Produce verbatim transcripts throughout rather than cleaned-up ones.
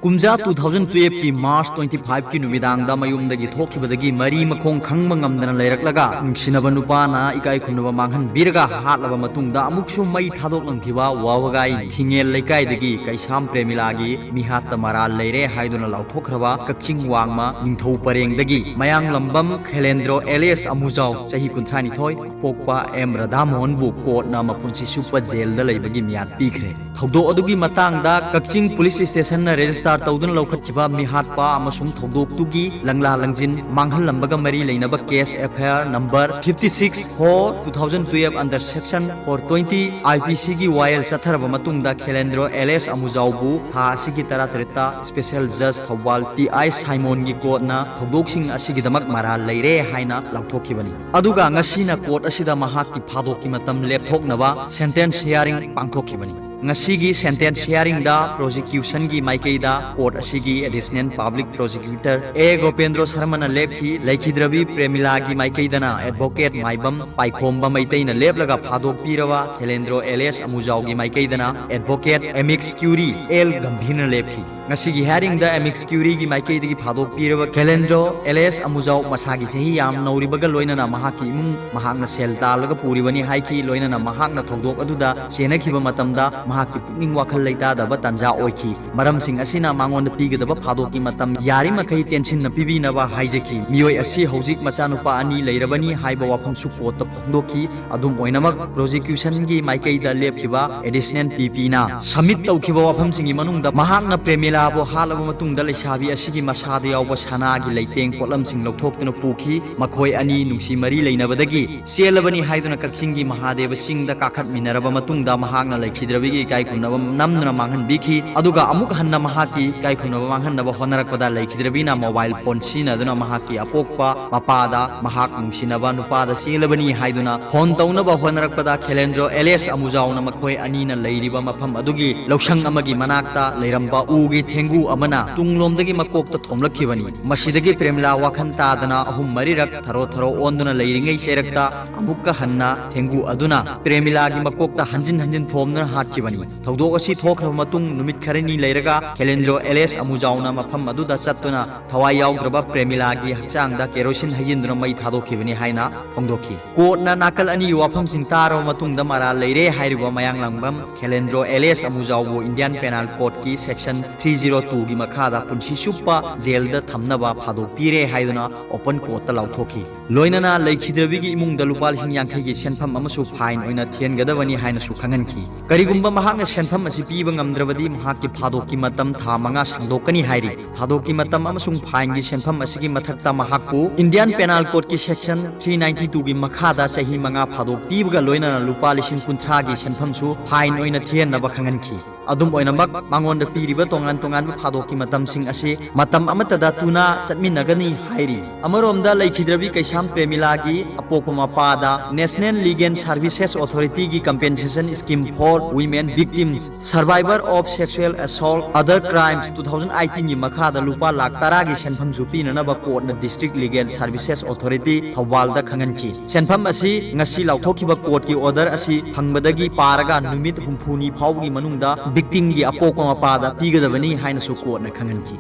ꯀꯨꯝꯖꯥ two thousand twelve ꯀꯤ March twenty five ꯀꯤ ꯅꯨꯃꯤꯗꯥꯡꯗ ꯃꯌꯨꯝꯗꯒꯤ ꯊꯣꯛꯈꯤꯕꯗꯒꯤ ꯃꯔꯤ ꯃꯈꯣꯡ ꯈꯪꯕ ꯉꯝꯗꯅ ꯂꯩꯔꯛꯂꯒ, ꯅꯨꯡꯁꯤꯅꯕ ꯅꯨꯄꯥꯅ ꯏꯀꯥꯏ ꯈꯨꯝꯅꯕ ꯃꯥꯡꯍꯟꯕꯤꯔꯒ ꯍꯥꯠꯂꯕ ꯃꯇꯨꯡꯗ, ꯑꯃꯨꯛꯁꯨ ꯃꯩ ꯊꯥꯗꯣꯛꯂꯝꯈꯤꯕ ꯋꯥꯕꯒꯥꯏ ꯊꯤꯡꯉꯦꯜ ꯂꯩꯀꯥꯏꯗꯒꯤ ꯀꯩꯁꯥꯝ ꯄ꯭ꯔꯦꯃꯤꯂꯥꯒꯤ ꯃꯤꯍꯥꯠꯇ ꯃꯔꯥꯜ ꯂꯩꯔꯦ ꯍꯥꯏꯗꯨꯅ ꯂꯥꯎꯊꯣꯛꯈ꯭ꯔꯕ ꯀꯛꯆꯤꯡ ꯋꯥꯡꯃ ꯅꯤꯡꯊꯧ ꯄꯔꯦꯡꯗꯒꯤ ꯃꯌꯥꯡꯂꯝꯕꯝ ꯈꯦꯂꯦꯟꯗ꯭ꯔꯣ alias ꯑꯃꯨꯖꯥꯎ, ꯆꯍꯤ ꯀꯨꯟꯊ꯭ꯔꯥ ꯅꯤꯊꯣꯏ, ꯄꯣꯛꯄ ꯑꯦꯝ ꯔꯥꯙꯥꯃꯣꯍꯟꯕꯨ ꯀꯣꯔꯠꯅ ꯃꯄꯨꯟꯁꯤ ꯆꯨꯞꯄ ꯖꯦꯜꯗ ꯂꯩꯕꯒꯤ ꯃꯤꯌꯥꯠ ꯄꯤꯈ꯭ꯔꯦ꯫ ꯊꯧꯗꯣꯛ ꯑꯗꯨꯒꯤ ꯃꯇꯥꯡꯗ ꯀꯛꯆꯤꯡ ꯄꯨꯂꯤꯁ ꯁ꯭ꯇꯦꯁꯟꯅ ꯔꯦꯖꯤꯁꯇꯥꯔ ꯇꯧꯗꯨꯅ ꯂꯧꯈꯠꯈꯤꯕ ꯃꯤꯍꯥꯠꯄ ꯑꯃꯁꯨꯡ ꯊꯧꯗꯣꯛꯇꯨꯒꯤ ꯂꯪꯂꯥ ꯂꯪꯖꯤꯟ ꯃꯥꯡꯍꯜꯂꯝꯕꯒ ꯃꯔꯤ ꯂꯩꯅꯕ case F I R number fifty six four two thousand twelve under section four twenty I P C ꯒꯤ ꯋꯥꯌꯦꯜ ꯆꯠꯊꯔꯕ ꯃꯇꯨꯡꯗ, ꯈꯦꯂꯦꯟꯗ꯭ꯔꯣ alias ꯑꯃꯨꯖꯥꯎꯕꯨ ꯊꯥ ꯑꯁꯤꯒꯤ ꯇꯔꯥꯇꯔꯦꯠꯇ special judge Thoubal T I ꯁꯥꯏꯃꯣꯟꯒꯤ ꯀꯣꯔꯠꯅ ꯊꯧꯗꯣꯛꯁꯤꯡ ꯑꯁꯤꯒꯤꯗꯃꯛ ꯃꯔꯥꯜ ꯂꯩꯔꯦ ꯍꯥꯏꯅ ꯂꯥꯎꯊꯣꯛꯈꯤꯕꯅꯤ꯫ ꯑꯗꯨꯒ ꯉꯁꯤꯅ ꯀꯣꯔꯠ ꯑꯁꯤꯗ ꯃꯍꯥꯛꯀꯤ ꯐꯥꯗꯣꯛꯀꯤ ꯃꯇꯝ ꯂꯦꯞꯊꯣꯛꯅꯕ sentence hearing ꯄꯥꯡꯊꯣꯛꯈꯤꯕꯅꯤ꯫ ꯉꯁꯤꯒꯤ sentence hearing ꯗ prosecution ꯒꯤ ꯃꯥꯏꯀꯩꯗ ꯀꯣꯔꯠ ꯑꯁꯤꯒꯤ additional public prosecutor A ꯒꯣꯄꯦꯟꯗ꯭ꯔꯣ ꯁꯔꯃꯅ ꯂꯦꯞꯈꯤ꯫ ꯂꯩꯈꯤꯗ꯭ꯔꯕꯤ ꯄ꯭ꯔꯦꯃꯤꯂꯥꯒꯤ ꯃꯥꯏꯀꯩꯗꯅ advocate ꯃꯥꯏꯕꯝ ꯄꯥꯏꯈꯣꯝꯕ ꯃꯩꯇꯩꯅ ꯂꯦꯞꯂꯒ ꯐꯥꯗꯣꯛꯄꯤꯔꯕ ꯈꯦꯂꯦꯟꯗ꯭ꯔꯣ alias ꯑꯃꯨꯖꯥꯎꯒꯤ ꯃꯥꯏꯀꯩꯗꯅ advocate amicus curiae L ꯒꯝꯚꯤꯔꯅ ꯂꯦꯞꯈꯤ꯫ ꯉꯁꯤꯒꯤ hearing ꯗ amicus curiae ꯒꯤ ꯃꯥꯏꯀꯩꯗꯒꯤ ꯐꯥꯗꯣꯛꯄꯤꯔꯕ ꯈꯦꯂꯦꯟꯗ꯭ꯔꯣ alias ꯑꯃꯨꯖꯥꯎ ꯃꯁꯥꯒꯤ ꯆꯍꯤ ꯌꯥꯝ ꯅꯧꯔꯤꯕꯒ ꯂꯣꯏꯅꯅ ꯃꯍꯥꯛꯀꯤ ꯏꯃꯨꯡ ꯃꯍꯥꯛꯅ ꯁꯦꯜ ꯇꯥꯜꯂꯒ ꯄꯨꯔꯤꯕꯅꯤ ꯍꯥꯏꯈꯤ꯫ ꯂꯣꯏꯅꯅ ꯃꯍꯥꯛꯅ ꯊꯧꯗꯣꯛ ꯑꯗꯨꯗ ꯆꯦꯟꯅꯈꯤꯕ ꯃꯇꯝꯗ ꯃꯍꯥꯛꯀꯤ ꯄꯨꯛꯅꯤꯡ ꯋꯥꯈꯜ ꯂꯩꯇꯥꯗꯕ ꯇꯥꯟꯖꯥ ꯑꯣꯏꯈꯤ꯫ ꯃꯔꯝꯁꯤꯡ ꯑꯁꯤꯅ ꯃꯉꯣꯟꯗ ꯄꯤꯒꯗꯕ ꯐꯥꯗꯣꯛꯀꯤ ꯃꯇꯝ ꯌꯥꯔꯤꯃꯈꯩ ꯇꯦꯟꯁꯤꯟꯅ ꯄꯤꯕꯤꯅꯕ ꯍꯥꯏꯖꯈꯤ꯫ ꯃꯤꯑꯣꯏ ꯑꯁꯤ ꯍꯧꯖꯤꯛ ꯃꯆꯥꯅꯨꯄꯥ ꯑꯅꯤ ꯂꯩꯔꯕꯅꯤ ꯍꯥꯏꯕ ꯋꯥꯐꯝꯁꯨ ꯀꯣꯔꯠꯇ ꯐꯣꯡꯗꯣꯛꯈꯤ꯫ ꯑꯗꯨꯝ ꯑꯣꯏꯅꯃꯛ, prosecution ꯒꯤ ꯃꯥꯏꯀꯩꯗ ꯂꯦꯞꯈꯤꯕ additional P P ꯅ submit ꯇꯧꯈꯤꯕ ꯋꯥꯐꯝꯁꯤꯡꯒꯤ ꯃꯅꯨꯡꯗ ꯃꯍꯥꯛꯅ ꯄ꯭ꯔꯦꯃꯤꯂꯥꯕꯨ ꯍꯥꯠꯂꯕ ꯃꯇꯨꯡꯗ ꯂꯩꯁꯥꯕꯤ ꯑꯁꯤꯒꯤ ꯃꯁꯥꯗ ꯌꯥꯎꯕ ꯁꯅꯥꯒꯤ ꯂꯩꯇꯦꯡ ꯄꯣꯠꯂꯝꯁꯤꯡ ꯂꯧꯊꯣꯛꯇꯨꯅ ꯄꯨꯈꯤ꯫ ꯃꯈꯣꯏ ꯑꯅꯤ ꯅꯨꯡꯁꯤ ꯃꯔꯤ ꯂꯩꯅꯕꯗꯒꯤ ꯆꯦꯜꯂꯕꯅꯤ ꯍꯥꯏꯗꯨꯅ ꯀꯛꯆꯤꯡꯒꯤ ꯃꯍꯥꯗꯦꯕ ꯆꯤꯡꯗ ꯀꯥꯈꯠꯃꯤꯟꯅꯔꯕ ꯃꯇꯨꯡꯗ ꯃꯍꯥꯛꯅ ꯂꯩꯈꯤꯗ꯭ꯔꯕꯒꯤ ꯏꯀꯥꯏ ꯈꯨꯝꯅꯕ ꯅꯝꯗꯨꯅ ꯃꯥꯡꯍꯟꯕꯤꯈꯤ꯫ ꯑꯗꯨꯒ ꯑꯃꯨꯛ ꯍꯟꯅ ꯃꯍꯥꯛꯀꯤ ꯏꯀꯥꯏ ꯈꯨꯝꯅꯕ ꯃꯥꯡꯍꯟꯅꯕ ꯍꯣꯠꯅꯔꯛꯄꯗ ꯂꯩꯈꯤꯗ꯭ꯔꯕꯤꯅ mobile phone ꯁꯤꯖꯤꯟꯅꯗꯨꯅ ꯃꯍꯥꯛꯀꯤ ꯑꯄꯣꯛꯄ ꯃꯄꯥꯗ ꯃꯍꯥꯛ ꯅꯨꯡꯁꯤꯅꯕ ꯅꯨꯄꯥꯗ ꯆꯦꯜꯂꯕꯅꯤ ꯍꯥꯏꯗꯨꯅ phone ꯇꯧꯅꯕ ꯍꯣꯠꯅꯔꯛꯄꯗ ꯈꯦꯂꯦꯟꯗ꯭ꯔꯣ alias ꯑꯃꯨꯖꯥꯎꯅ ꯃꯈꯣꯏ ꯑꯅꯤꯅ ꯂꯩꯔꯤꯕ ꯃꯐꯝ ꯑꯗꯨꯒꯤ ꯂꯧꯁꯪ ꯑꯃꯒꯤ ꯃꯅꯥꯛꯇ ꯂꯩꯔꯝꯕ ꯎꯒꯤ ꯊꯦꯡꯒꯨ ꯑꯃꯅ ꯇꯨꯡꯂꯣꯝꯗꯒꯤ ꯃꯀꯣꯛꯇ ꯊꯣꯝꯂꯛꯈꯤꯕꯅꯤ꯫ ꯃꯁꯤꯗꯒꯤ ꯄ꯭ꯔꯦꯃꯤꯂꯥ ꯋꯥꯈꯜ ꯇꯥꯗꯅ ꯑꯍꯨꯝ ꯃꯔꯤꯔꯛ ꯊꯔꯣ ꯊꯔꯣ ꯑꯣꯟꯗꯨꯅ ꯂꯩꯔꯤꯉꯩ ꯆꯩꯔꯛꯇ ꯑꯃꯨꯛꯀ ꯍꯟꯅ ꯊꯦꯡꯒꯨ ꯑꯗꯨꯅ ꯄ꯭ꯔꯦꯃꯤꯂꯥꯒꯤ ꯃꯀꯣꯛꯇ ꯍꯟꯖꯤꯟ ꯍꯟꯖꯤꯟ ꯊꯣꯝꯗꯨꯅ ꯍꯥꯠꯈꯤꯕꯅꯤ꯫ ꯊꯧꯗꯣꯛ ꯑꯁꯤ ꯊꯣꯛꯈ꯭ꯔꯕ ꯃꯇꯨꯡ ꯅꯨꯃꯤꯠ ꯈꯔꯅꯤ ꯂꯩꯔꯒ ꯈꯦꯂꯦꯟꯗ꯭ꯔꯣ ꯑꯦꯂꯦꯁ ꯑꯃꯨꯖꯥꯎꯅ ꯃꯐꯝ ꯑꯗꯨꯗ ꯆꯠꯇꯨꯅ ꯊꯋꯥꯏ ꯌꯥꯎꯗ꯭ꯔꯕ ꯄ꯭ꯔꯦꯃꯤꯂꯥꯒꯤ ꯍꯛꯆꯥꯡꯗ ꯀꯦꯔꯣꯁꯤꯟ ꯍꯩꯖꯤꯟꯗꯨꯅ ꯃꯩ ꯊꯥꯗꯣꯛꯈꯤꯕꯅꯤ ꯍꯥꯏꯅ ꯐꯣꯡꯗꯣꯛꯈꯤ꯫ ꯀꯣꯔꯠꯅ ꯅꯥꯀꯜ ꯑꯅꯤꯒꯤ ꯋꯥꯐꯝꯁꯤꯡ ꯇꯥꯔꯕ ꯃꯇꯨꯡꯗ ꯃꯔꯥꯜ ꯂꯩꯔꯦ ꯍꯥꯏꯔꯤꯕ ꯃꯌꯥꯡꯂꯥꯡꯕꯝ ꯈꯦꯂꯦꯟꯗ꯭ꯔꯣ ꯑꯦꯂꯦꯁ ꯑꯃꯨꯖꯥꯎꯕꯨ ꯏꯟꯗꯤꯌꯥꯟ ꯄꯦꯅꯥꯜ ꯀꯣꯗꯀꯤ ꯁꯦꯛꯁꯟ ꯊ꯭ꯔꯤ ꯖꯤꯔꯣ ꯇꯨꯒꯤ ꯃꯈꯥꯗ ꯄꯨꯟꯁꯤ ꯆꯨꯞꯄ ꯖꯦꯜꯗ ꯊꯝꯅꯕ ꯐꯥꯗꯣꯛꯄꯤꯔꯦ ꯍꯥꯏꯗꯨꯅ ꯑꯣꯄꯟ ꯀꯣꯔꯠꯇ ꯂꯥꯎꯊꯣꯛꯈꯤ꯫ ꯂꯣꯏꯅꯅ ꯂꯩꯈꯤꯗ꯭ꯔꯕꯤꯒꯤ ꯏꯃꯨꯡꯗ ꯂꯨꯄꯥ ꯂꯤꯁꯤꯡ ꯌꯥꯡꯈꯩꯒꯤ ꯁꯦꯟꯐꯝ ꯑꯃꯁꯨ ꯐꯥꯏꯟ ꯑꯣꯏꯅ ꯊꯤꯍꯟꯒꯗꯕꯅꯤ ꯍꯥꯏꯅꯁꯨ ꯈꯪꯍꯟꯈꯤ꯫ ꯀꯔꯤꯒꯨꯝꯕ ꯃꯍꯥꯛꯅ ꯁꯦꯟꯐꯝ ꯑꯁꯤ ꯄꯤꯕ ꯉꯝꯗ꯭ꯔꯕꯗꯤ ꯃꯍꯥꯛꯀꯤ ꯐꯥꯗꯣꯛꯀꯤ ꯃꯇꯝ ꯊꯥ ꯃꯉꯥ ꯁꯥꯡꯗꯣꯛꯀꯅꯤ ꯍꯥꯏꯔꯤ꯫ ꯐꯥꯗꯣꯛꯀꯤ ꯃꯇꯝ ꯑꯃꯁꯨꯡ ꯐꯥꯏꯟꯒꯤ ꯁꯦꯟꯐꯝ ꯑꯁꯤꯒꯤ ꯃꯊꯛꯇ ꯃꯍꯥꯛꯄꯨ ꯏꯟꯗꯤꯌꯥꯟ ꯄꯦꯅꯥꯜ ꯀꯣꯗꯀꯤ ꯁꯦꯛꯁꯟ ꯊ꯭ꯔꯤ ꯅꯥꯏꯟꯇꯤ ꯇꯨꯒꯤ ꯃꯈꯥꯗ ꯆꯍꯤ ꯃꯉꯥ ꯐꯥꯗꯣꯛ ꯄꯤꯕꯒ ꯂꯣꯏꯅꯅ ꯂꯨꯄꯥ ꯂꯤꯁꯤꯡ ꯀꯨꯟꯊ꯭ꯔꯥꯒꯤ ꯁꯦꯟꯐꯝꯁꯨ ꯐꯥꯏꯟ ꯑꯣꯏꯅ ꯊꯤꯍꯟꯅꯕ ꯈꯪꯍꯟꯈꯤ꯫ ꯑꯗꯨꯝ ꯑꯣꯏꯅꯃꯛ, ꯃꯉꯣꯟꯗ ꯄꯤꯔꯤꯕ ꯇꯣꯉꯥꯟ ꯇꯣꯉꯥꯟꯕ ꯐꯥꯗꯣꯛꯀꯤ ꯃꯇꯝꯁꯤꯡ ꯑꯁꯤ ꯃꯇꯝ ꯑꯃꯠꯇꯗ ꯇꯨꯅ ꯆꯠꯃꯤꯟꯅꯒꯅꯤ ꯍꯥꯏꯔꯤ꯫ ꯑꯃꯔꯣꯝꯗ, ꯂꯩꯈꯤꯗ꯭ꯔꯕꯤ ꯀꯩꯁꯥꯝ ꯄ꯭ꯔꯦꯃꯤꯂꯥꯒꯤ ꯑꯄꯣꯛꯄ ꯃꯄꯥꯗ National Legal Services Authority ꯒꯤ Compensation Scheme for Women Victims, Survivor of Sexual Assault, Other Crimes two thousand eighteen ꯒꯤ ꯃꯈꯥꯗ ꯂꯨꯄꯥ ꯂꯥꯈ ꯇꯔꯥꯒꯤ ꯁꯦꯟꯐꯝꯁꯨ ꯄꯤꯅꯅꯕ ꯀꯣꯔꯠꯅ District Legal Services Authority ꯊꯧꯕꯥꯜꯗ ꯈꯪꯍꯟꯈꯤ꯫ ꯁꯦꯟꯐꯝ ꯑꯁꯤ ꯉꯁꯤ ꯂꯥꯎꯊꯣꯛꯈꯤꯕ ꯀꯣꯔꯠꯀꯤ ꯑꯣꯔꯗꯔ ꯑꯁꯤ ꯐꯪꯕꯗꯒꯤ ꯄꯥꯔꯒ ꯅꯨꯃꯤꯠ ꯍꯨꯝꯐꯨꯅꯤ ꯐꯥꯎꯕꯒꯤ ꯃꯅꯨꯡꯗ victim ꯒꯤ ꯑꯄꯣꯛꯄ ꯃꯄꯥꯗ ꯄꯤꯒꯗꯕꯅꯤ ꯍꯥꯏꯅꯁꯨ ꯀꯣꯔꯠꯅ ꯈꯪꯍꯟꯈꯤ꯫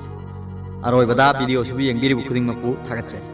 ꯑꯔꯣꯏꯕꯗ video ꯁꯤꯕꯨ ꯌꯦꯡꯕꯤꯔꯤꯕ ꯈꯨꯗꯤꯡꯃꯛꯄꯨ ꯊꯥꯒꯠꯆꯔꯤ꯫